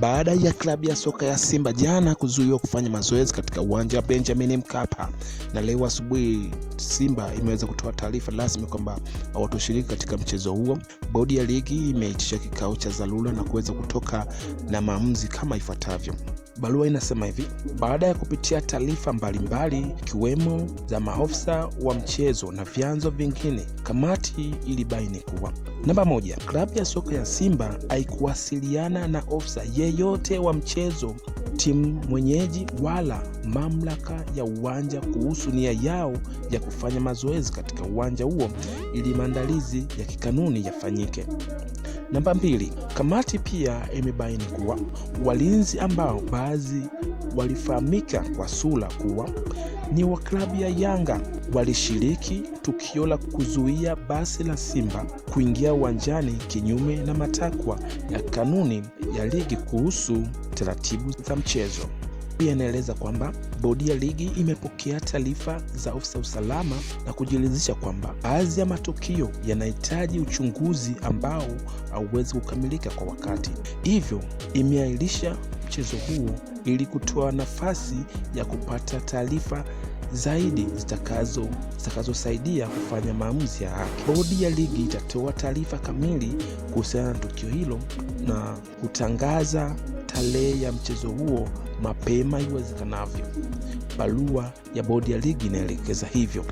Baada ya klabu ya soka ya Simba jana kuzuiwa kufanya mazoezi katika uwanja wa Benjamin Mkapa, na leo asubuhi Simba imeweza kutoa taarifa rasmi kwamba hawatoshiriki katika mchezo huo. Bodi ya ligi imeitisha kikao cha dharura na kuweza kutoka na maamuzi kama ifuatavyo. Barua inasema hivi: baada ya kupitia taarifa mbalimbali ikiwemo za maofisa wa mchezo na vyanzo vingine, kamati ilibaini kuwa: namba 1, klabu ya soka ya Simba haikuwasiliana na ofisa yeyote wa mchezo, timu mwenyeji wala mamlaka ya uwanja kuhusu nia yao ya kufanya mazoezi katika uwanja huo ili maandalizi ya kikanuni yafanyike. Namba 2, kamati pia imebaini kuwa walinzi ambao baadhi walifahamika kwa sura kuwa ni wa klabu ya Yanga walishiriki tukio la kuzuia basi la Simba kuingia uwanjani kinyume na matakwa ya kanuni ya ligi kuhusu taratibu za mchezo. Pia inaeleza kwamba bodi ya ligi imepokea taarifa za ofisa usalama na kujiridhisha kwamba baadhi ya matukio yanahitaji uchunguzi ambao hauwezi kukamilika kwa wakati, hivyo imeahirisha mchezo huo ili kutoa nafasi ya kupata taarifa zaidi zitakazosaidia kufanya maamuzi ya haki. Bodi ya ligi itatoa taarifa kamili kuhusiana na tukio hilo na kutangaza tarehe ya mchezo huo mapema iwezekanavyo. Barua ya bodi ya ligi inaelekeza hivyo.